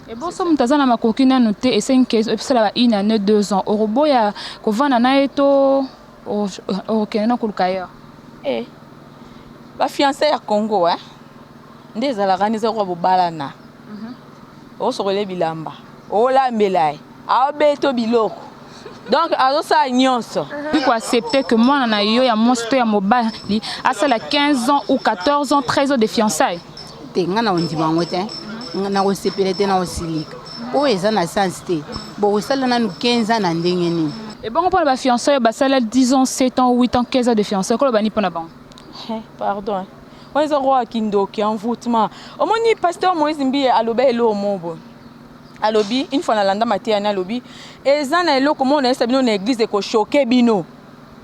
Eboso moto aza na makoki nanu te, esengi ke esala ba une année, 2 ans, okoboya kovanda na ye to okende na koluka ailleurs? Eh, bafiancé ya Congo, eh? Nde ezalaka nde eza koka bobalana. Osokola bilamba, olambela ye, aobeto biloko, donc azosala nyonso. Koaccepter que mwana na yo ya mwasi to ya mobali asala 15 ans ou 14 ans, 13 ans de fiançailles? Te, ngai na kondima yango te, na kosepela te, na kosilika. Oyo eza na sens te. Bokosala nanu 15 ans na ndenge nini? Ebongo mpona bafiançailles oyo basala 10 ans, 7 ans, 8 ans, 15 ans de fiançailles, koloba nini mpona bango? Pardon, wana eza roi kindoki, envoûtement. Omoni, pasteur Moïse Mbiye aloba eloko moko boye. Alobi une fois, nalanda mateya ni, alobi eza na eloko moko nayesa bino na église, ekochoquer bino,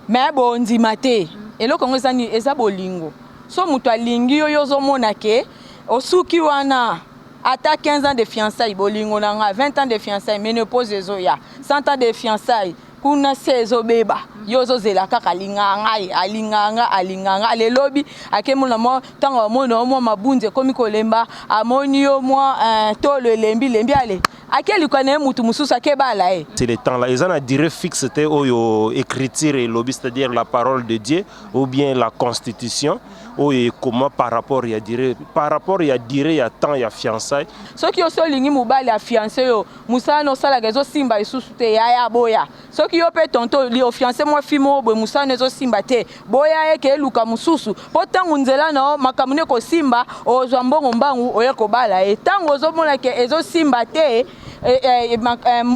mais bondima te. Eloko yango eza nini? Eza bolingo. So moto alingi yo, yo ozomona ke osuki wana, ata 15 ans de fiançailles, bolingo na nga, 20 ans de fiançailles, ménopause ezoya, 100 ans de fiançailles, kuna se ezobeba. Yo ozozela kaka alingaka ngai, alingaka nga, alingaka nga. Lelobi akemona mwa ntango amoni yo, mwa mabunzi ekomi kolemba, amoni yo mwa tolo elembi lembi, ale akeluka na ye mutu mosusu, akebala ye. C'est le temps là, eza na durée fixe te oyo écriture elobi, c'est-à-dire la parole de Dieu ou bien la constitution oyo ekoma par rapport ya durée, par rapport ya durée ya temps ya fiançailles. Soki yo so olingi mobali afiancer yo, mosala na osalaka ezosimba lisusu te, yaya, boya. Soki yo mpe tonto ofiancer mwa fille moko boye, mosala na ezosimba te, boya ye, ke eluka mosusu. Mpo ntango nzela na yo makambo nde kosimba, ozwa mbongo mbangu, oye kobala ye. Ntango ozomona ke ezosimba te,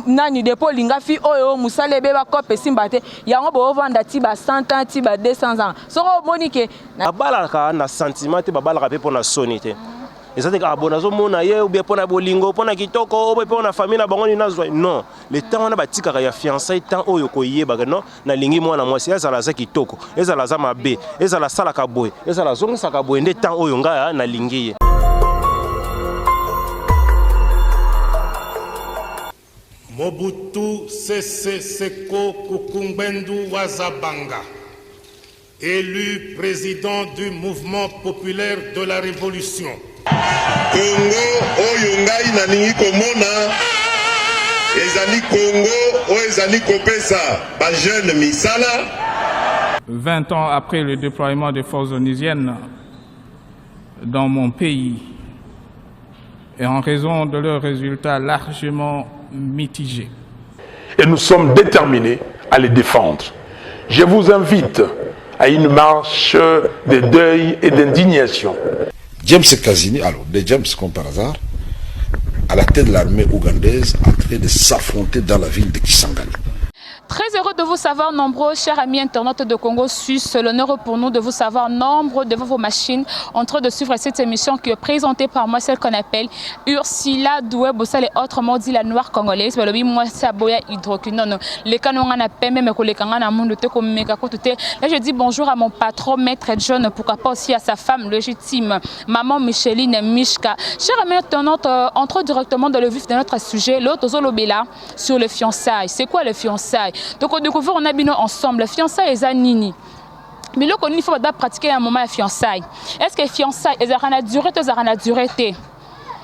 nani depo olinga fille oyo, mosala ebeba, cope esimba te, yango boovanda ti ba 100 ans, ti ba 200 ans. Soki omoni ke Babalaka na sentiment te, babalaka mpe mpo na soni te. Eza te kaka bo nazomona ye, ou bien mpo na bolingo, mpo na kitoko, ou bien mpo na famille na bango nini nazwa. Non, le temps wana batikaka ya fiançailles, temps oyo koyebaka non, nalingi mwana mwasi, ezala aza kitoko, ezala aza mabe, ezala asalaka boye, ezala azongisaka boye, nde temps oyo ngai nalingi ye. Mobutu Sese Seko Kuku Ngbendu wa Za Banga, élu président du Mouvement populaire de la Révolution. Kongo oyo ngai nalingi komona ezali Kongo oyo ezali kopesa bajeune misala. 20 ans après le déploiement des forces onusiennes dans mon pays et en raison de leurs résultats largement mitigés. Et nous sommes déterminés à les défendre. Je vous invite à une marche de deuil et d'indignation. James Kazini, alors des James comme par hasard, à la tête de l'armée ougandaise, en train de s'affronter dans la ville de Kisangani. Très heureux de vous savoir nombreux, chers amis internautes de Congo Suisse. L'honneur pour nous de vous savoir nombreux devant vos machines en train de suivre cette émission qui est présentée par moi, celle qu'on appelle Ursula Doué Bossal, autrement dit la noire congolaise. Balobi moi saboya hydroquinone. Les canons on a même que les na monde te comme Là, je dis bonjour à mon patron maître John, pourquoi pas aussi à sa femme légitime, maman Micheline Mishka. Chers amis internautes, entrons directement dans le vif de notre sujet, l'autre Zolobela sur le fiançailles. C'est quoi le fiançailles? Donc on découvre, on a bien ensemble. Le fiançailles eza nini? Biloko nini faut bato bapratiquer na moment ya fiançailles? Est ce que fiançailles ezalaka na durée to ezalaka na durée te?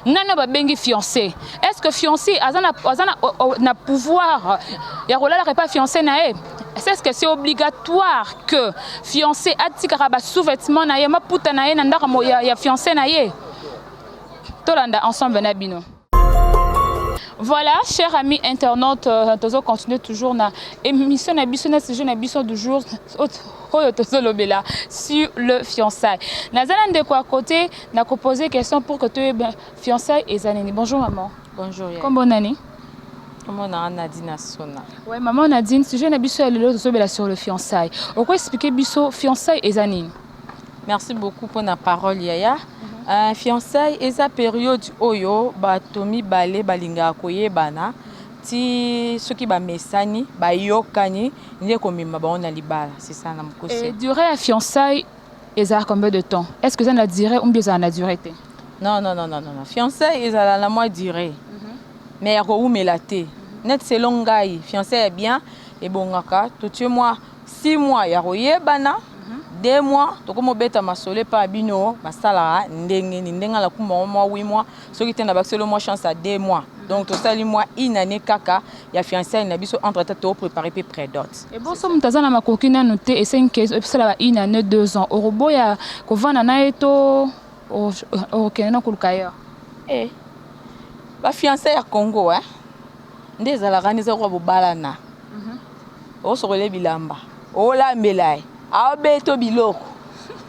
Nani babengi fiancé? Est ce que fiancé aza na pouvoir ya kolalaka epa fiancé na ye? Est ce que c'est obligatoire que fiancé atikaka basous-vêtement na ye, maputa na ye na ndako ya fiancé na ye? Tolanda ensemble na bino. Voilà, chers amis internautes, tozo continuer toujours na émission na biso, na sujet na biso du jour oyo tozolobela sur le fiançailles. Naza na ndeko à côté, na poser question pour que toyeba fiançailles eza nini. Bonjour maman. Bonjour. Kombo nani? Kombo na Nadine Asona. Ouais, maman Nadine, sujet na biso ya lelo, tozobela sur le fiançailles. Oko expliquer biso fiançailles eza nini? Merci beaucoup pour la parole, yaya. Fiançailles eza période oyo bato mibale balingaka koyebana ti soki bamesani, bayokani, nde komema bango na libala. C'est ça na mokuse. Durée ya fiançailles ezala combien de temps? Est ce que eza na durée ou bien ezala na durée te? Non, non, non, non, non. Fiançailles ezala na mwa durée, mais ya kowumela te. Net selon ngai, fiançailles ya bien ebongaka totie mwa 6 mois ya koyebana. 2 mois tokomi obeta masolo epai ya bino basalaka ndenge nini, ndenge alakumba ngo mwa 8 mois, soki te na bakiselo mwa chance ya 2 mois. Donc tosali mwa une année kaka ya fiançailles na biso, entre temps topréparé mpe prédot. Eboso moto aza na makoki nanu te, esengi ke esala ba une année, 2 ans, okoboya kovanda na ye to okende na koluka ailleurs? Eh, bafiançailles ya Congo, eh? Nde ezalaka nde eza koka bobalana, osokola bilamba, olambela ye, aobeto biloko,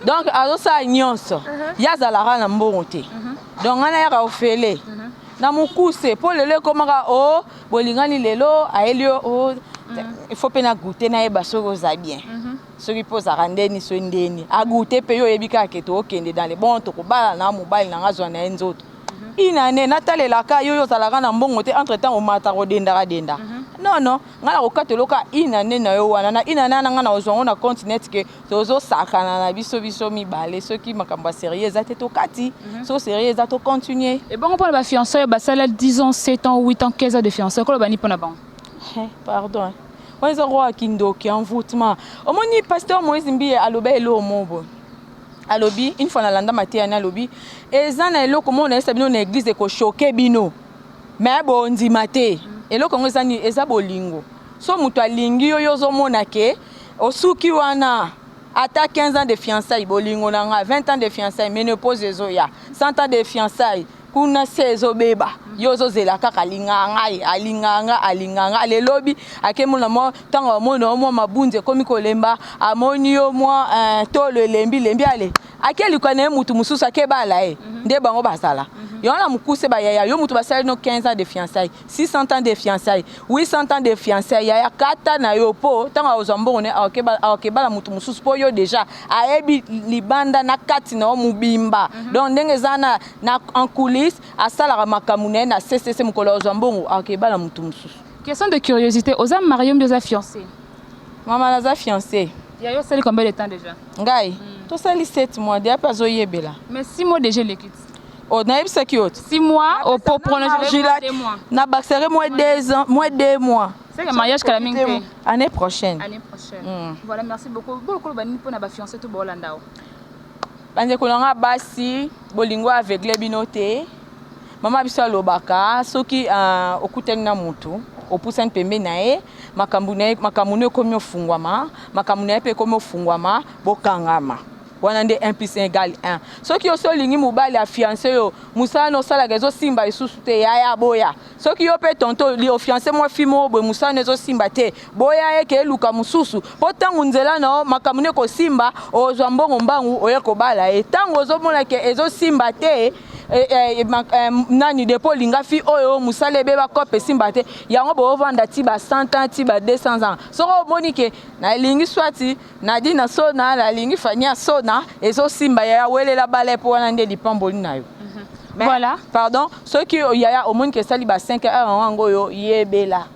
donc azosala nyonso. Ye azalaka na mbongo te, donc ngai nayaka ofele na mokuse, mpo lelo ekomaka o bolingani, lelo ayeli yo o il faut mpe na goûter, nayeba soki oza bien, soki mpo ozalaka ndeni, soki ndeni agoûter mpe yo oyebi kaka ke tookende dans le bon, tokobala na mobali na nga, azwa na ye nzoto inane, natalelaka yo, yo ozalaka na mbongo te, entre temps omata kodendaka denda. Non, non, ngai na kokata eloka inane na yo wana, na inane wana ngai na kozwa yango na compte net ke tozosakana na biso, biso mibale. Soki makambo ya sérieux eza te, tokati. Soki sérieux eza, tocontinue. Ebongo mpona bafiançailles oyo basala 10 ans, 7 ans, 8 ans, 15 ans de fiançailles, koloba nini mpona bango? Pardon, wana eza roi ya kindoki, envoûtement. Omoni, pasteur Moïse Mbiye aloba eloko moko boye, alobi une fois nalanda mateya ne, alobi eza na eloko moko nayesa bino na église, ekochoquer bino mais bondima te. Eloko yango eza nini? Eza bolingo. So moto alingi yo, yo ozomona ke osuki wana, ata 15 ans de fiançailles, bolingo na nga, 20 ans de fiançailles, ménopause ezoya, 100 ans de fiançailles kuna se ezobeba. Yo ozozela kaka alingaka ngai, alingaka nga, alingaka nga. Lelobi akemona mwa ntango amoni yo mwa mabunzi ekomi kolemba, amoni yo mwa tolo elembi lembi, ale ake luka na ye mutu mosusu, akebala ye. Nde bango bazala yango na mokuse. Bayaya, yo mutu basali no 15 ans de fiançailles, 600 ans de fiançailles, 800 ans de fiançailles, yaya, kata na yo, mpo ntango akozwa mbongo ne akokebala mutu mosusu, mpo yo déjà ayebi libanda na kati na yo mobimba. Donc ndenge eza na en coulisse, asalaka makambo na ye na ccc, mokolo azwa mbongo akebala mutu mosusu. Question de curiosité, oza marié mbi oza fiancé? Mama, naza fiancé. Ya yo osali combien de temps déjà? Ngai tosali 7 mois deya, mpe azoyebela. Mais 6 mois déjà eleki. Oh, nayebisaki yo. 6 mois au pour prolonger 2 mois. Na bakisaki moins 2 ans, moins 2 mois. C'est que mariage kala mingi te. Année prochaine. Année prochaine. Voilà, merci beaucoup. Bolokolo banini mpona bafiancé to bolanda o? Bandeko na nga basi, bolingo aveugle bino te. Mama biso alobaka soki okutani na motu, opusani pembeni na ye, makambo na ye, makambo no ekomi ofungwama, makambo na ye mpe ekomi ofungwama, bokangama. Wana nde 1 plus 1 égale 1. Soki yo so olingi mobali afiance yo, mosala na osalaka ezosimba lisusu te, yaya, boya. Soki yo mpe tonto ofiance mwa fille moko boye, mosala no ezosimba te, boya eke eluka mosusu, mpo ntango nzela na yo makambo nde ekosimba, ozwa mbongo mbangu, oye kobala ye. Ntango ozomona ke ezosimba te, nani depo olinga fille oyo, mosala ebeba, kope esimba te, yango boovanda ti ba 100 ans, ti ba 200 ans. Soki omoni ke nalingi swati Nadina Sona, nalingi Fania Sona, ezosimba, yaya, welela bala, mpo wana nde lipamboli na yo. Mais, voilà. Pardon, soki yaya omoni ke esali ba 5 heures yango oyo, yebela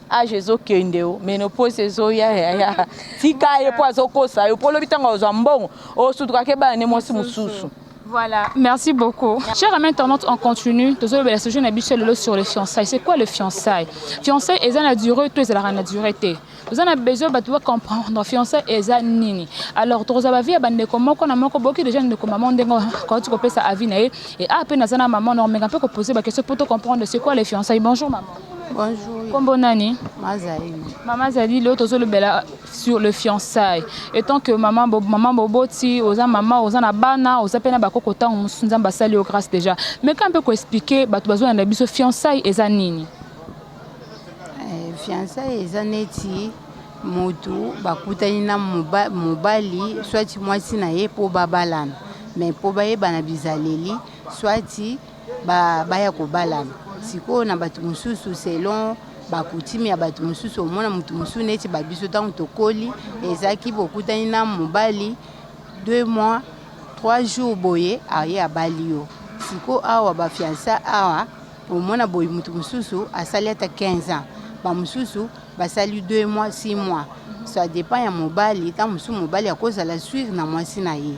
age ezokende, o ménopause ezoya, yaya, tika ye, mpo azokosa yo, mpo olobi ntango ozwa mbongo osutukaka ebala nde mwasi mosusu. Voilà, merci beaucoup. Chers amis internautes, on continue. Toujours le sujet na biso lelo sur les fiançailles. C'est quoi le fiançailles? Fiançailles eza na durée to ezalaka na durée te? Toza na besoin bato bacomprendre fiançailles eza nini. Alors tokozwa baavis ya bandeko moko na moko. Boki déjà ndeko mama ndenge kouti kopesa avis na ye et a mpe naza na mama na omenga mpe kopose baquestion po to comprendre c'est quoi les fiançailles. Bonjour maman. Bonjour. Kombo nani? Mazali. Mama Zali, lelo tozolobela sur le fiançailles. Étant que maman, maman boboti, oza mama, oza na bana, oza mpe na bakoko, ntango mosusu Nzambe asali yo grâce déjà. Mais quand mpe koexpliquer bato bazolanda biso, fiançailles eza nini? Fiançailles eza neti motu bakutani na mobali swati mwasi na ye mpo babalana, mais mpo bayebana bizaleli, swati baya kobalana. Sikoyo na bato mosusu, selon bacoutume ya bato mosusu, omona motu mosusu neti babiso ntango tokoli, ezalaki bokutani na mobali 2 mois, 3 jours boye, aye abali yo. Sikoyo awa bafiançailles awa, omona boye motu mosusu asali ata 15 ans, bamosusu basali 2 mois, 6 mois, ça dépend ya mobali. Ntango mosusu mobali akozala sûr na mwasi na ye,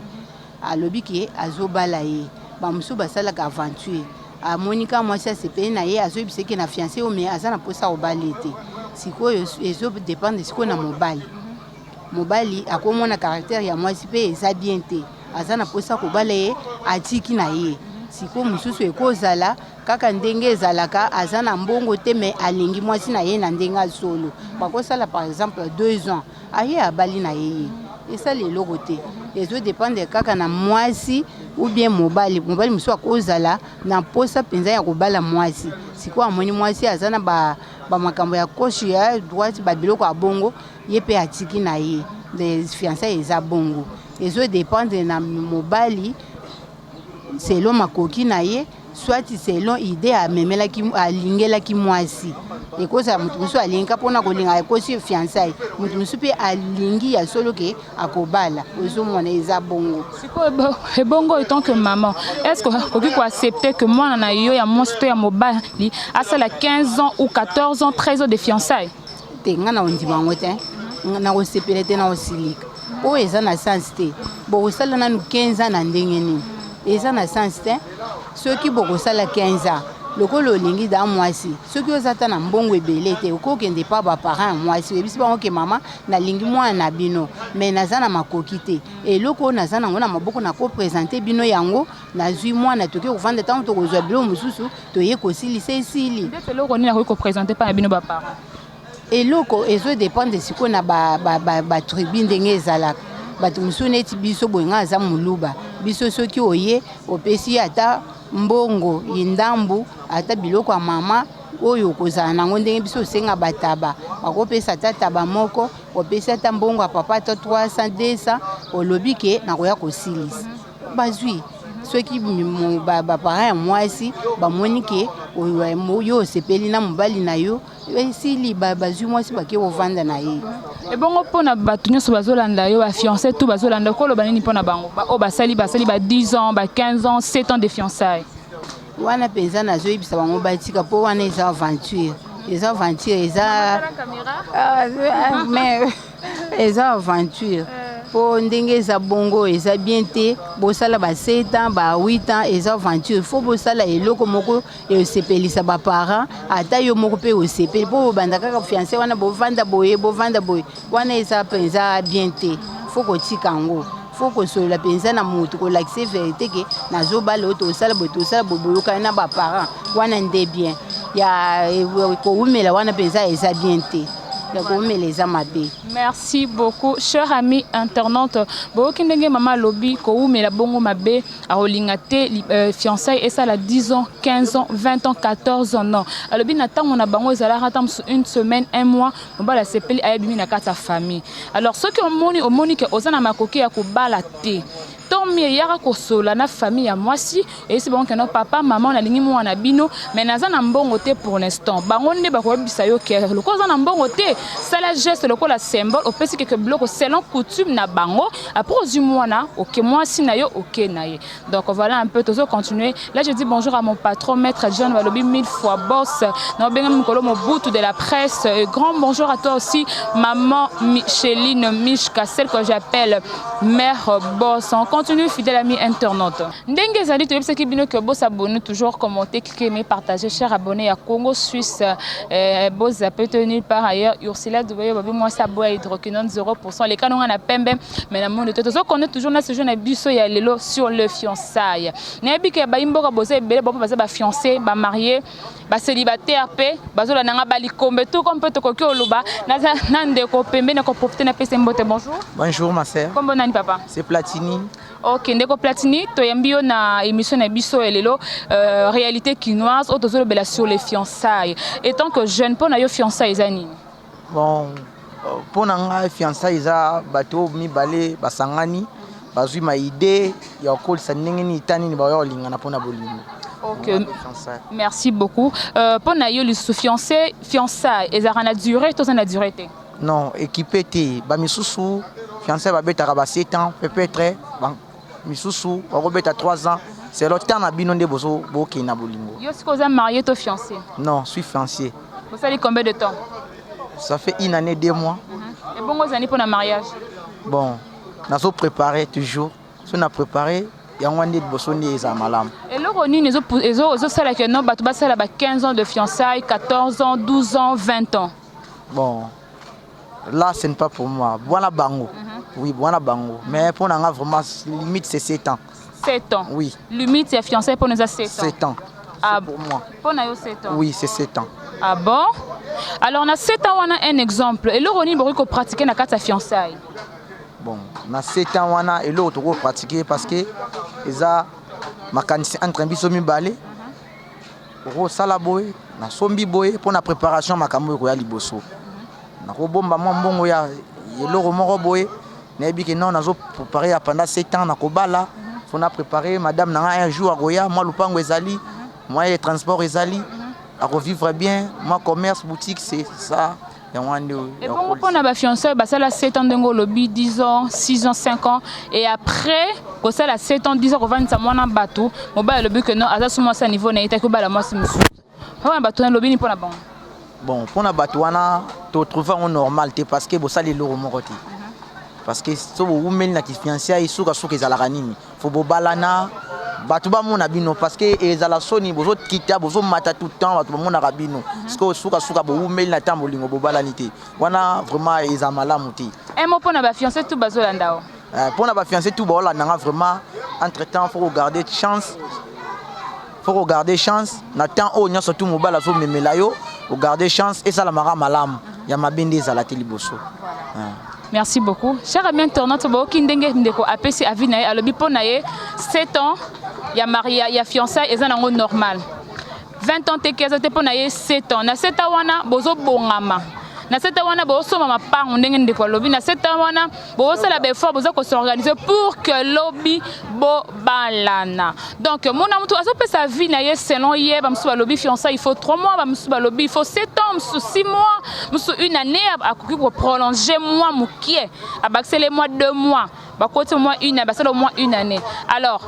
alobi ke azobala ye. Bamosusu basalaka aventure, amoni kaka mwasi asepeli na ye, azoyebisa eke na fiancé oyo, mais aza na mposa kobala ye te. Sikoyo ezodépendre sikoyo na mobali. Mobali akomona caractère ya mwasi mpe eza bien te, aza na mposa kobala ye, atiki na ye. Sikoyo mosusu ekozala kaka ndenge ezalaka, aza na mbongo te mais alingi mwasi na ye na ndenge asolo. Bakosala par exemple 2 ans, aye abali na ye, ye esali eloko te. Ezodépendre kaka na mwasi ou bien mobali. Mobali mosusu akozala na mposa mpenza ya kobala mwasi, sikoyo amoni mwasi aza na bamakambo ya gauche, ya droite, babiloko ya bongo, ye mpe atiki na ye. Fiançailles eza bongo, ezodépendre na mobali selon makoki na ye, soit selon idée amemelaki, alingelaki mwasi. Ekozala moto mosusu alingi mpona kolinga, ekosi fiançailles. Moto mosusu mpe alingi ya solo ke akobala. Ozomona, eza bongo. Sikoyo ebongo, en tant que maman, est ce que okoki koaccepter que mwana na yo ya mwasi to ya mobali asala 15 ans ou 14 ans, 13 ans de fiançailles? Te, nga na ondima yango te, na kosepela te, na kosilika. Oyo eza na sens te. Bokosala nanu 15 ans na ndenge nini? Eza na sens te. Soki bokosala 15 ans, lokola olingi da mwasi, soki oza ata na mbongo ebele te, okokende pa baparent ya mwasi, oyebisi bango ke: "Mama, nalingi mwana na bino, mais naza na makoki te. Eloko oyo naza nango na maboko, nakoprésenter bino yango. Nazwi mwana, toke kovanda. Ntango tokozwa biloko mosusu, toye kosilisa, esili." Ndeti eloko nini akoki koprésenter mpa na bino baparent? Eloko ezodépendre sikoyo na batribu ba, ba ndenge ezalaka. Bato mosusu neti biso boye, ngai aza Moluba, biso soki oye, opesi ye ata mbongo ye ndambu, ata biloko ya mama oyo okozala nango, ndenge biso osenga bataba, bakopesa ata taba moko, opesi ata mbongo ya papa ata 300, 200, olobi ke nakoya kosilisa. Bazwi, soki baparent ya mwasi bamoni ke yo osepeli na mobali na yo, esili, bazwi mwasi, bake kovanda na ye. Ebongo mpona bato nyonso bazolanda yo, bafiancé tout bazolanda, koloba nini mpona bango oyo basali ba 10 ans, ba 15 ans, 7 ans de fiançailles? Wana mpenza nazoyebisa bango batika, mpo wana eza aventure, eza aventure, eza mais eza aventure, mpo ndenge eza bongo eza bien te. Bosala ba 7 ans, ba 8 ans, eza aventure. Faut bosala eloko moko esepelisa baparent, ata yo moko mpe osepeli, mpo bobanda kaka fiançailles wana, bovanda boye, bovanda boye, wana eza mpenza bien te. Faut kotika yango, faut kosolola mpenza na motu, kolakisa vérité ke nazobala oyo, tosala boye, tosala boye, boyokani na baparent, wana nde bien. Ya kowumela wana mpenza eza bien te, ya kowumela eza mabe. Merci beaucoup, cher ami internaute. Boyoki ndenge mama alobi, kowumela bongo mabe, akolinga te fiançailles esala 10 ans, 15 ans, 20 ans, 14 ans, non. Alobi na ntango na bango ezalaka ata mosusu une semaine, un mois, mobali asepeli, ayebimi na kati ya famille. Alors soki omoni ke oza na makoki ya kobala te, to mi eyaka kosola na famille ya mwasi, eyesi bango keno: "Papa, mama, nalingi mwana bino, mais naza na mbongo te pour l'instant." Bango nde bakoyebisa yo ke lokola oza na mbongo te, sala geste lokola symbole, opesi keke biloko selon coutume na bango. Après ozwi mwana, oke mwasi na yo, oke na ye. Donc voilà un peu, tozo continuer. Là, je dis bonjour à mon patron, maître John Balobi, mille fois boss, na obenga mikolo Mobutu de la presse. Et grand bonjour à toi aussi, maman Micheline Mishka, celle que j'appelle mère boss. On continue, fidèle ami internaute. Ndenge ezali, toyebisaki bino ke bosabonner toujours, commenter, cliquer, aimer, partager. Cher abonné ya Congo Suisse, bozape te nulle part ailleurs. Ursula Dubayo babi mwasi aboya hydroquinone 0%, leka nonga na pembe, mais na monde te. Tozokende toujours na séjour na biso ya lelo sur le fiançailles. Nayebi ke bayimboka boza ebele, bango baza bafiancé, bamarié, bacélibataire mpe bazolanda nga, balikombe tout comme mpe tokoki oloba. Naza na ndeko pembeni, koprofiter napesa mbote. Bonjour. Bonjour, ma sœur. Kombo nani, papa? C'est Platini. Ok, ndeko Platini, toyambi yo na émission na biso ya lelo, réalité kinoise, oyo tozolobela sur les fiançailles. En tant que jeune, mpo na yo fiançailles eza nini? Bon, mpo na ngai fiançailles eza bato mibale basangani, bazwi ma idée ya kokolisa ndenge nini, ta nini baoya kolingana mpona bolingo. Ok, merci beaucoup. Mpo na yo lisusu, fiancé, fiançailles ezalaka na durée to eza na durée te? Non, équipe te. Bamisusu fiançailles babetaka ba 7 ans, peut-être misusu bakobeta 3 ans, selon temps na bino nde bokende na bolingo. Yo sikoyo oza marié to fiancé? Non, suis fiancé. Osali combien de temps? Ça fait une année 2 mois. Ebongo ozali mpo na mariage? Bon, nazo préparé toujours. So na préparé yango nde liboso nde ezala malamu. Eloko nini ezosalaka no bato basala ba 15 ans de fiançailles, 14 ans, 12 ans, 20 ans? Bon. Là, ce n'est pas pour moi. Bwana bango. Oui, bwana bango. Mais pour nga vraiment, limite, c'est 7 ans. 7 ans? Oui. Limite ya fiançailles mpona eza 7 ans? 7 ans. Ah, pour moi. Mpona yo 7 ans? Oui, c'est 7 ans. Ah bon? Alors na 7 ans wana, un exemple, eloko nini bokoki kopratiquer na kati ya fiançailles? Bon, na 7 ans wana, eloko tokopratiquer, parce que eza makanisi entre biso mibale, okosala boye, nasombi boye mpo na préparation makambo oyo ekoya liboso, nakobomba mwa mbongo ya eloko moko boye, nayebi ke non, nazoprépare ya pendant 7 ans nakobala, faut na préparer madame na ngai, un jour akoya, mwa lupango ezali, moyen de transport ezali, akovivre bien, mwa commerce, boutique, c'est ça, yango wana nde. Ebongo mpona bafiancé oyo basala 7 ans ndenge olobi, 10 ans, 6 ans, 5 ans, et après kosala 7 ans, 10 ans, kovandisa mwana bato, mobali alobi ke non, aza so mwasi ya niveau na ye taki, obala mwasi mosusu, mpona bato wana alobi nini mpona bango? Bon, mpona bato wana, totrouve yango normal te, parce que bosali eloko moko te, parce que so bowumeli na kifiançailles, sukasuka ezalaka nini? Faut bobalana, bato bamona bino, parce que ezala soni bozokita, bozomata tout temps, bato bamonaka bino. Sikoyo sukasuka bowumeli na ntango bolingo, bobalani te, wana vraiment eza malamu te. Un mot mpona bafiancé tout bazolanda o? Mpona bafiancé tout baolanda nga, vraiment, entre temps faut kogarder chance, faut kogarder chance na temps oyo nyonso tu mobali azomemela yo, ogarde chance, esalamaka malamu, ya mabe nde ezala te liboso. Merci beaucoup. Cher ami internaute, boyoki ndenge ndeko apesi avis na ye, alobi mpo na ye 7 ans ya maria ya fiançailles eza nango normal, 20 ans te, eza te. Mpo na ye 7 ans. Na 7 ans wana bozobongama, na 7 ans wana bozosomba mapango ndenge ndeko alobi, na 7 ans wana bozosala baeffort, boza kos'organiser pour que lobi bobalana. Donc mona motu azopesa avis na ye selon ye. Bamosusu balobi fiançailles il faut 3 mois, bamosusu balobi il faut 7 ans, mosusu 6 mois, mosusu une année, akoki koprolonger mwa mokie, abakisele mwa 2 mois, bakoti mwa une, basala mwa une année. Alors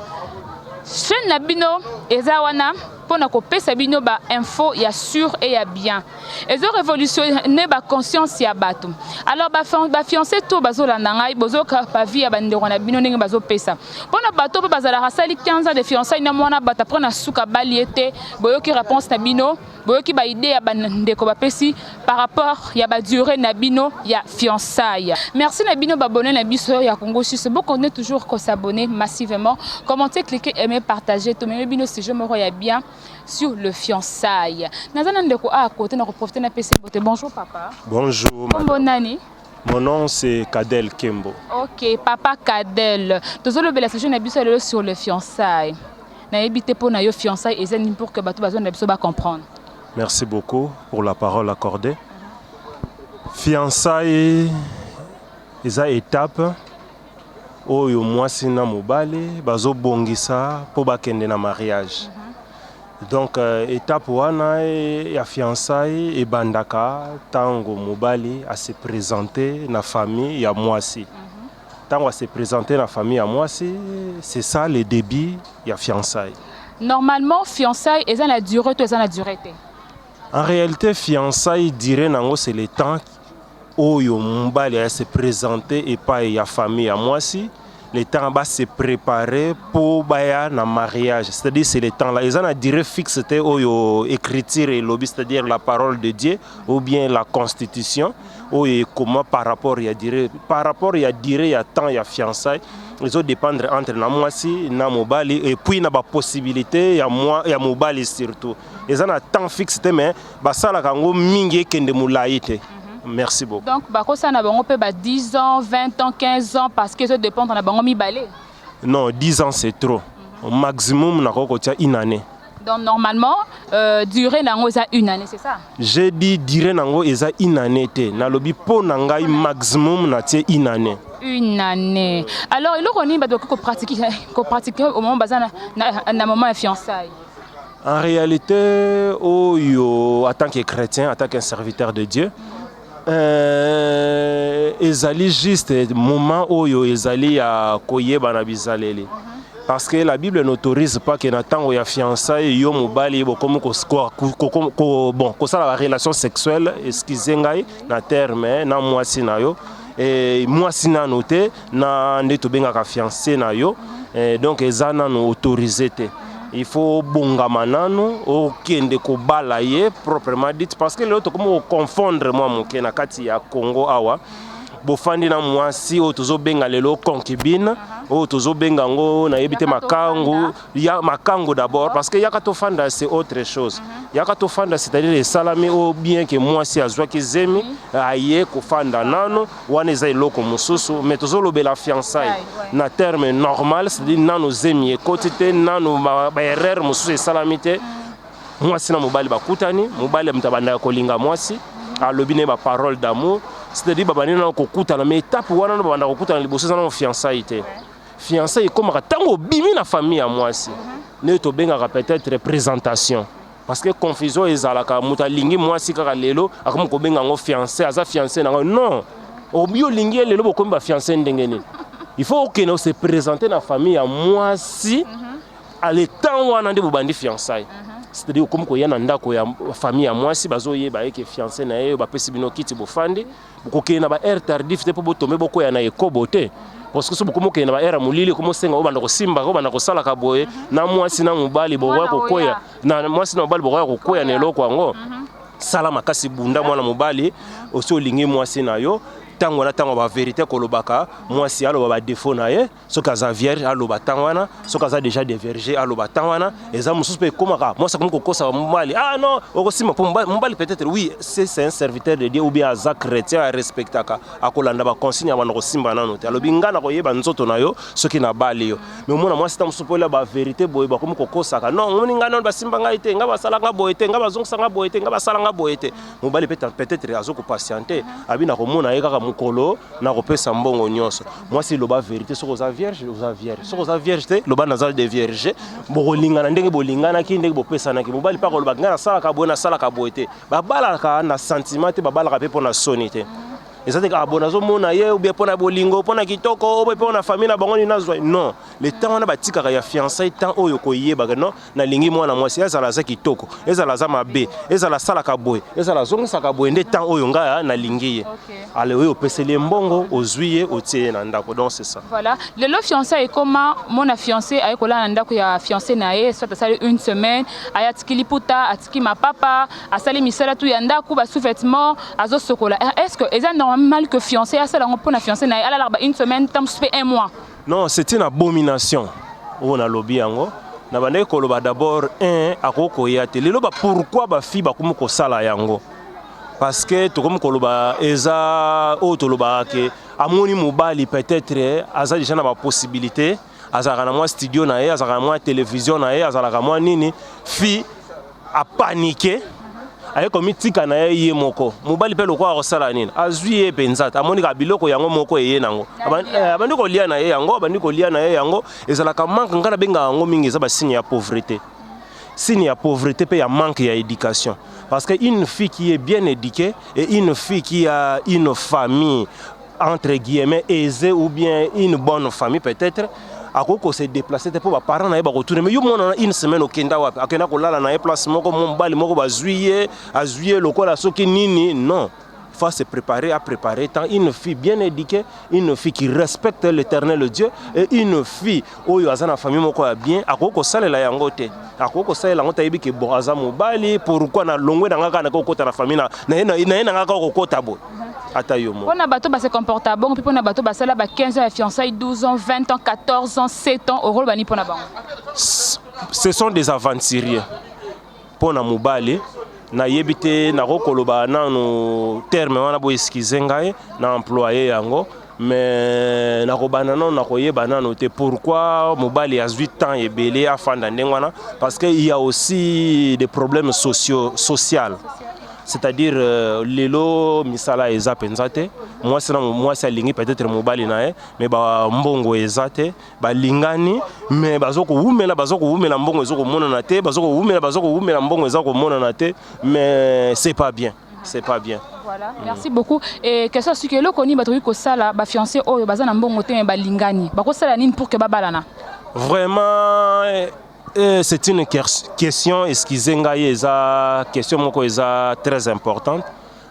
chaîne na bino eza wana mpona kopesa bino bainfo ya sûr et ya bien, ezo révolutionne baconscience ya bato. Alors bafiancé to bazolanda ngai, bozoka baavis ya bandeko na bino ndenge bazopesa. Mpona bato mpe bazalaka asali 15 ans de fiançailles na mwana bato, après na suka bali ye te, boyoki réponse na bino, boyoki baidée ya bandeko bapesi par rapport ya badurée na bino ya fiançailles. Merci na bino baabonnés na biso ya Congo Suisse, bokontinue toujours kos'abonner massivement, commenter, cliquer, aimer, partager. Tomemi bino sujet moko ya bien sur le fiançailles. Naza na ndeko a à côté, na koprofite napesa bote. Bonjour papa. Bonjour. Kombo nani? Mon nom, c'est Kadel Kembo. Ok, papa Kadel, tozolobela sujet na biso lelo sur le fiançailles. Nayebi te, mpo na yo fiançailles eza nini, pour que bato bazonda biso bacomprendre? Merci beaucoup pour la parole accordée. Fiançailles eza étape oyo mwasi na mobali bazobongisa mpo bakende na mariage. Donc étape wana ya fiançailles ebandaka ntango mobali ase présente na famille ya mwasi. Ntango ase présente na famille ya mwasi, c'est ça le début ya fiançailles. Normalement fiançailles eza na durée to eza na durée te? En réalité, fiançailles, durée nango, c'est le temps oyo mobali aya se présenter epai ya famille ya mwasi, le temps ba se préparer mpo baya na mariage, c'est-à-dire c'est le temps là. Eza na durée fixe te oyo écriture elobi, c'est-à-dire la parole de Dieu ou bien la constitution oyo ekoma par rapport ya durée. Par rapport ya durée ya temps ya fiançailles, ezodépendre entre na mwasi na mobali et puis na bapossibilité ya mobali surtout. Eza na temps fixe te, mais basalaka yango mingi ekende molai te. Merci beaucoup. Donc bakosala na bango mpe ba 10 ans, 20 ans, 15 ans, parce que ezodépendre na bango mibale? Non, 10 ans, c'est trop. Au maximum nakoki kotia une année. Donc normalement durée nango eza une année, c'est ça? J'ai dit durée nango eza une année te, nalobi mpo na ngai maximum natie une année. Une année. Alors eloko nini bato bakoki kopratiquer au moment baza na moment ya fiançailles? En réalité, oyo en tant que chrétien, en tant que serviteur de Dieu, ezali juste moment oyo ezali ya koyeba na bizaleli, parce que la Bible n'autorise pas que na ntango ya fiançailles yo mobali bokomi bon, kosala barelation sexuelle, excuse ngai na terme, na mwasi na yo, mwasi nano te, na nde tobengaka fiancé na yo. Donc eza nano autorisé te. Il faut obongama nanu, okende kobala ye proprement dit, parce que lelo tokomi koconfondre mwa moke na kati ya Congo awa. Bofandi na mwasi oyo tozobenga lelo concubine, oyo tozobenga yango nayebi te, makangu ya makangu d'abord, parce que yaka tofanda, c'est autre chose. Yaka tofanda, c'est-à-dire esalami oyo bien ke mwasi azwaki zemi, aye kofanda nano, wana eza eloko mosusu. Mais tozolobela fiançailles na terme normal, c'est-à-dire nano zemi ekoti te, nano baerreur mosusu esalami te. Mwasi na mobali bakutani, mobali moto abandaka kolinga mwasi, alobi ne baparole d'amour, c'est-à-dire babandi nano kokutana. Mais étape wana no babanda kokutana liboso eza nano fiançailles te. Fiançailles ekomaka ntango obimi na famille ya mwasi, nde tobengaka peut-être présentation, parce que confusion ezalaka. Moto alingi mwasi kaka lelo, akomi kobenga yango fiancé, aza fiancé nango. Non, obi olingi ye lelo, bokomi bafiancé ndenge nini? Il faut okende ose présenter na famille ya mwasi. Ale temps wana nde bobandi fiançailles, c'est-à-dire okomi koya na ndako ya famille ya mwasi, bazoyeba ye ke fiancé na ye, bapesi bino kiti, bofandi. Bokokende na ba heure tardive te, mpo botombe bokwea na ekobo te, parce que so bokomi okende na ba heure ya molili, ekomi osenga obanda kosimbaka, obanda kosalaka boye na mwasi na mobali, bokoya kokwea na mwasi na mobali, bokoya kokwea na eloko yango. Sala makasi, bunda mwana mobali. Osi olingi mwasi na yo, ntango wana ntango bavérité kolobaka, mwasi aloba badéfaut na ye. Soki aza vierge, aloba ntango wana. Soki aza déjà dévierge, aloba ntango wana. Eza mosusu mpe ekomaka, mwasi akomi kokosa mobali: "Ah non, okosimba." Mpo mobali peut-être, oui, c'est un serviteur de Dieu ou bien aza chrétien, arespectaka, akolanda baconsigne ya banda kosimba nano te. Alobi: "Nga na koyeba nzoto na yo soki nabali yo." Mais omona mwasi ta mosusu mpo olela bavérité boye, bakomi kokosaka: "Non, omoni ngai nano basimba ngai te, ngai basalanga boye te, ngai bazongisanga boye te, ngai basalanga boye te." Mobali mpe peut-être azokopatienter, abi na komona ye kaka mokolo na kopesa mbongo nyonso. Mwasi, loba vérité. Soki oza vierge, oza vierge. Soki oza vierge te, loba: "Naza dévierge." Bokolingana ndenge bolinganaki, ndenge bopesanaki. Mobali mpe akoloba: "Ngai nasalaka boye, nasalaka boye te." Babalaka na sentiment te, babalaka mpe mpo na soni te. Eza te kaka bo nazomona ye, ou bien mpo na bolingo, mpo na kitoko, ou bien mpo na famille na bango nini nazwa. Non, le temps wana batikaka ya fiançailles, temps oyo koyebaka: non, nalingi mwana mwasi, ezala aza kitoko, ezala aza mabe, ezala asalaka boye, ezala azongisaka boye, nde temps oyo ngai nalingi ye. Ale oyo opeseli ye mbongo, ozwi ye, otie ye na ndako. Donc c'est ça. Voilà, lelo fiancé ekoma mona fiancé aye kolala na ndako ya fiancé na ye, soit asali une semaine, aye atiki liputa, atiki mapapa, asali misala tu ya ndako, basous-vêtement azosokola. Est ce que eza normal que fiancé asala yango mpona fiancé na ye, alalaka ba une semaine, ta mosusu mpe un mois? Non, c'est une abomination oyo nalobi yango. Na bandaki koloba d'abord un akoki koya te lelo. Ba pourquoi bafille bakomi kosala yango? Parce que tokomi koloba eza oyo tolobaka ke amoni mobali peut-être aza déjà na bapossibilité, azalaka na mwa studio na ye, azalaka na mwa télévision na ye, azalaka mwa nini. Fille apaniquer, aye komitika na ye ye moko. Mobali mpe lokola akosala nini? Azwi ye mpenza te, amoni kaka biloko yango moko eye nango, abandi kolia na ye yango, abandi kolia na ye yango. Ezalaka manque. Ngai nabengaka yango mingi eza basigne ya pauvreté, signe ya pauvreté mpe ya manque ya éducation, parce que une fille qui est bien éduquée et une fille qui a une famille entre guillemets aisée ou bien une bonne famille, peut-être akoki kose déplacer te mpo baparent na ye bakotuna: "Mais yo mwana na une semaine okenda wapi?" Akenda kolala na ye place moko, mobali moko bazwi ye, azwi ye lokola soki nini. Non, faut se préparer à préparer tant une fille bien éduquée, une fille qui respecte l'Éternel Dieu et une fille oyo aza na famille moko ya bien, akoki kosalela yango te, akoki kosalela yango te. Ayebi ke bon, aza mobali, pourquoi na longwe na nga kaka naki kokota na famille na ye na nga kaka kokota boye? Ata yo moko. Mpona bato base comporta bongo, mpe mpona bato basala ba 15 ans ya fiançailles, 12 ans, 20 ans, 14 ans, 7 ans, okoloba nini mpona bango? Ce sont des aventuriers. Mpo na mobali, nayebi te, nakokoloba nanu terme wana, bo excuser ngai na employer yango, mais nakobanda nano, nakoyeba nano te pourquoi mobali azwi temps ebele afanda ndenge wana, parce que il y a aussi des problèmes sociaux, social, c'est-à-dire lelo misala eza mpenza te. Mwasi na mwasi alingi peut-être mobali na ye, mais bambongo eza te. Balingani, mais bazo kowumela, bazo kowumela, mbongo eza komonana te. Bazo kowumela, bazo kowumela, mbongo eza komonana te. Mais c'est pas bien, c'est pas bien. Voilà, merci beaucoup. Et question soki eloko nini bato koki kosala, bafiancé oyo baza na mbongo te mais balingani, bakosala nini pour que babalana? Vraiment, c'est une question, excusez ngai, eza question moko eza très importante.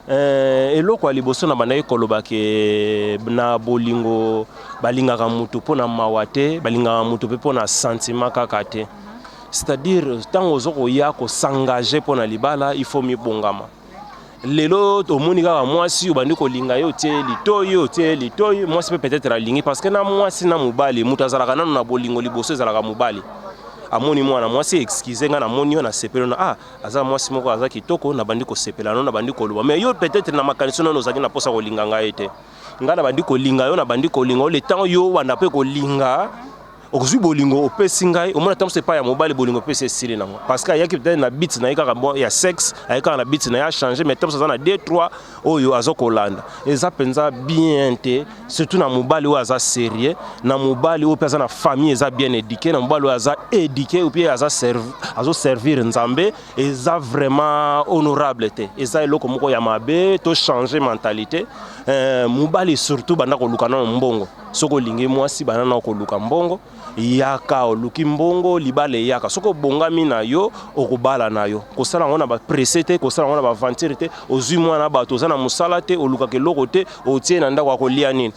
Eloko ya liboso na bandaki koloba ke na bolingo, balingaka mutu mpo na mawa te, balingaka mutu mpe mpo na sentiment kaka te. C'est-à-dire ntango oza koya kos'engager mpo na libala, il faut mibongama. Lelo omoni kaka mwasi, obandi kolinga ye, otie litoi, otie litoi, mwasi mpe peut-être alingi, parce que na mwasi na mobali, moto azalaka nano na bolingo liboso ezalaka mobali. Amoni mwana mwasi, excuse nga, namoni yo, nasepeli na, ah, aza mwasi moko aza kitoko, nabandi kosepela no, nabandi koloba. Mais yo peut-être na makanisi nano ozalaki na mposa kolinga ngai te. Ngai nabandi kolinga yo, nabandi kolinga yo, le temps yo obanda mpe kolinga, okozwi bolingo, opesi ngai, omona ntango epai ya mobali bolingo opesi esili nango, parce que ayaki peut-être na but na ye kaka bon ya sexe, ayaki kaka na but na ye achanger. Mais ntango aza na 2 3 oyo aza kolanda, eza mpenza bien te, surtout na mobali oyo aza sérieux, na mobali oyo mpe aza na famille eza bien éduqué, na mobali oyo aza éduqué mpe azoservir Nzambe. Eza vraiment honorable te, eza eloko moko ya mabe. Tochanger mentalité. Mobali surtout, banda koluka nano mbongo. Soki olingi mwasi, banda nano koluka mbongo. Yaka oluki mbongo, libala eyaka. Soki obongami na yo, okobala na yo. Kosala yango na bapresse te, kosala yango na baaventure te. Ozwi mwana bato, oza na mosala te, olukaka eloko te, otie na ndako ya kolia nini?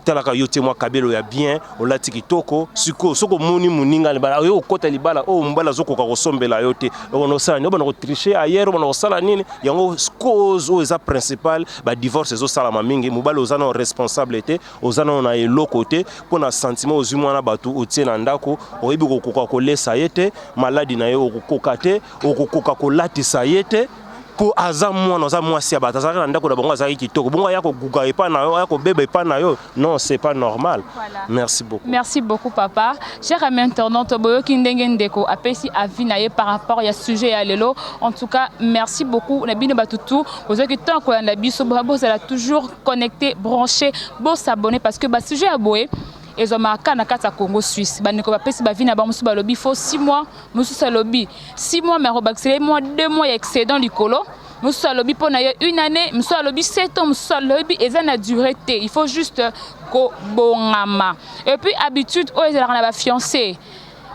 Talaka yo, tie mwa kabelo ya bien, olati kitoko. Sikoyo soki omoni moninga libala, oyo okota libala oyo mobali azokoka kosombela yo te, obanda kosala nini? Obanda kotricher ailleurs, obanda kosala nini? Yango cause oyo eza principal badivorce ezosalama mingi. Mobali oza nano responsable te, oza nano na eloko te, mpo na sentiment ozwi mwana bato, otie na ndako, oyebi kokoka kolesa ye te, maladi na ye okokoka te, okokoka kolatisa ye te, mpo aza mwana, aza mwasi ya bato, azalaki na ndako na bango, azalaki kitoko, bongo aya koguga epa na yo, aya kobeba epa na yo. Non, c'est pas normal, voilà. Merci beaucoup. Merci beaucoup, papa. Cher ami internaute, boyoki ndenge ndeko apesi avis na ye par rapport ya sujet ya lelo. En tout cas, merci beaucoup na bino batutu bozwaki temps kolanda biso. Bozala toujours connecté, branché, bos'abonner, parce que basujet ya boye ezwamaka na kati ya Congo Suisse. Bandeko bapesi baavis na bango. Mosusu balobi faut 6 mois, mosusu alobi 6 mois mais akobakisela mwa 2 mois ya excédent likolo, mosusu alobi mpo na ye une année, mosusu alobi 7 ans, mosusu alobi eza na durée te, il faut juste kobongama. Et puis habitude oyo ezalaka na bafiancé,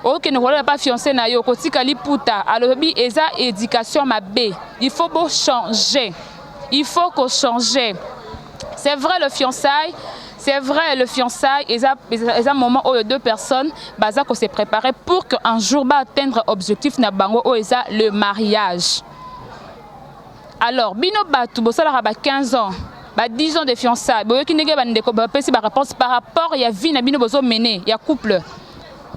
okende kolela pa fiancé na yo, kotika liputa, alobi eza éducation mabe. Il faut bochanger, il faut kochanger. C'est vrai, le fiançailles, c'est vrai, le fiançailles eza, eza moment oyo deux personnes baza ko se préparer pour que un jour ba atteindre objectif na bango oyo eza le mariage. Alors bino bato bosalaka ba 15 ans, ba 10 ans de fiançailles, boyoki ndenge bandeko bapesi baréponse par rapport ya vie na bino bozomene ya couple.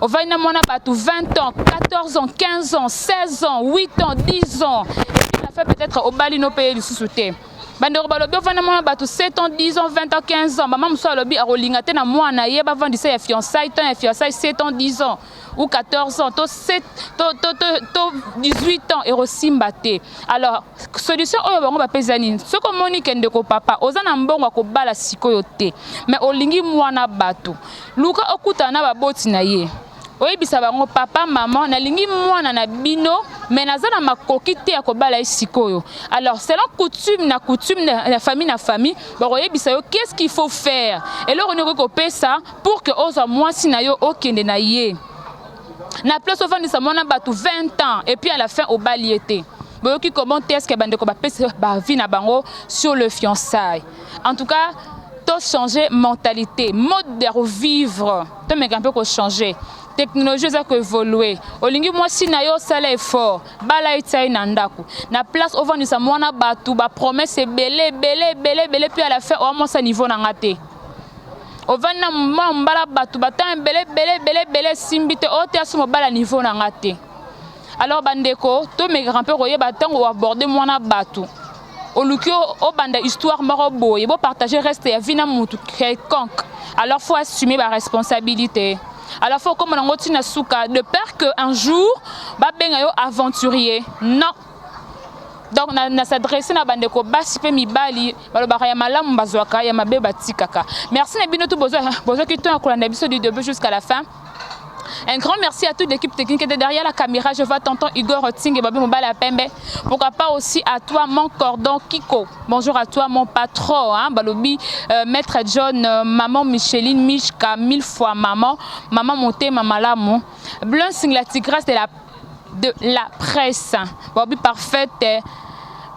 Ovandi na mwana bato 20 ans, 14 ans, 15 ans, 16 ans, 8 ans, 10 ans, et puis la fin peut-être obali no mpe ye lisusu te. Bandeko balobi ovanda mwana bato 7 ans, 10 ans, 20 ans, 15 ans. Mama mosusu alobi akolinga te na mwana ye bavandisa ya fiançaille, temps ya fiançaille 7 ans, 10 ans ou 14 ans to 7 to 18 ans, ekosimba te. Alors solution oyo bango bapesa nini? Soki omoni ke ndeko papa oza na mbongo ya kobala sikoyo te, mais olingi mwana bato, luka okutana na baboti na ye, oyebisa bango: "Papa, mama, nalingi mwana na bino, mais naza na makoki te ya kobala ye sikoyo." Alors selon coutume na coutume na famille na famille, bakoyebisa yo qu'est-ce qu'il faut faire, eloko nini okoki kopesa pour que ozwa mwasi na yo, okende na ye na place ofandisa mwana bato 20 ans et puis à la fin obali ye te. Boyoki comment est-ce que bandeko bapesi baavis na bango sur le fiançailles. En tout cas, tochanger mentalité, mode de vivre, tomeka mpe kochanger. Technologie eza koévoluer. Olingi mwasi na yo, osala effort, bala, etia ye na ndako, na place ovandisa mwana bato bapromesse ebele ebele ebele ebele, puis à la fin oya mwasi niveau na nga te. Ovandi na mwa mobala bato batan ebele ebele ebele ebele, esimbi te, oyo te aso mobala niveau na nga te. Alors bandeko, tomekaka mpe koyeba ntango oaborder mwana bato, oluki obanda histoire moko boye, bopartage reste ya vie na mutu quelconque, alors faut assumer baresponsabilité. Alors faut okóma nango ntina suka, de peur que un jour babenga yo aventurier. Non, donc na, na s'adresse na bandeko basi mpe mibali, balobaka ya malamu bazwaka, ya mabe batikaka. Merci na bino tu bozwaki to ya kolanda biso du début jusqu'à la fin. Un grand merci à toute l'équipe technique qui était derrière la caméra. Je vois tonton Igor Ting et Babi Mobala Pembe. Pourquoi pas aussi à toi, mon cordon Kiko. Bonjour à toi, mon patron, hein, Balobi, Maître John, maman Micheline, Mishka, mille fois maman. Maman Monté, maman Lamou. Blun la tigresse de la presse. Bobby parfaite.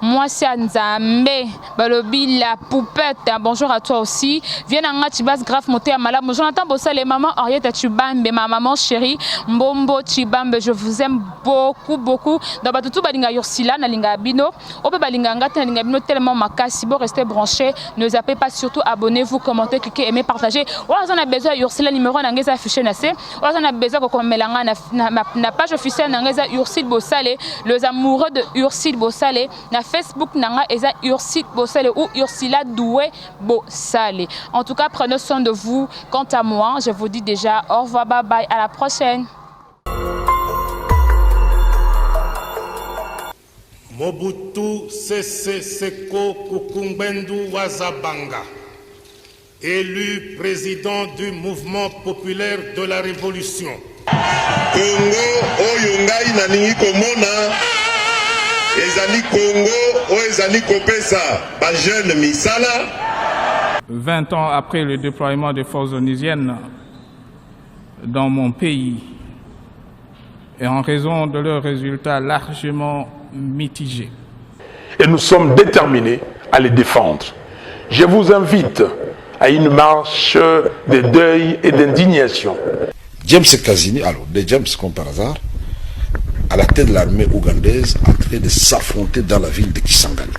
Mwasi ya Nzambe balobi la poupette. Bonjour à toi aussi. Viens na nga Chibas Graf moto ya malamu. Jonathan Bosale, maman Henriette Chibambe, ma maman chérie Mbombo Chibambe, je vous aime beaucoup beaucoup. Donc bato tout balinga Ursula na linga bino. Ope balinga nga te na linga bino tellement makasi. Bo restez branchés, ne zappez pas surtout abonnez-vous, commentez, cliquez, aimez, partagez. Oyo na besoin Ursula numéro na nga eza affiché na se. Oyo na besoin kokomela nga na page officielle na nga eza Ursule Bosale, les amoureux de Ursule Bosale. Na Facebook na nga eza Ursule Bosale ou Ursula Doué Bosale. En tout cas, prenez soin de vous. Quant à moi, je vous dis déjà au revoir, bye bye, à la prochaine. Mobutu Sese Seko Kuku Ngbendu wa Za Banga, élu président du mouvement populaire de la révolution. Congo oyo ngai nalingi komona ezali Congo oyo ezali kopesa ba jeunes misala. 20 ans après le déploiement des forces onusiennes dans mon pays et en raison de leurs résultats largement mitigés. Et nous sommes déterminés à les défendre. Je vous invite à une marche de deuil et d'indignation. James Kazini, alors des James comme par hasard, à la tête de l'armée ougandaise, en train de s'affronter dans la ville de Kisangani.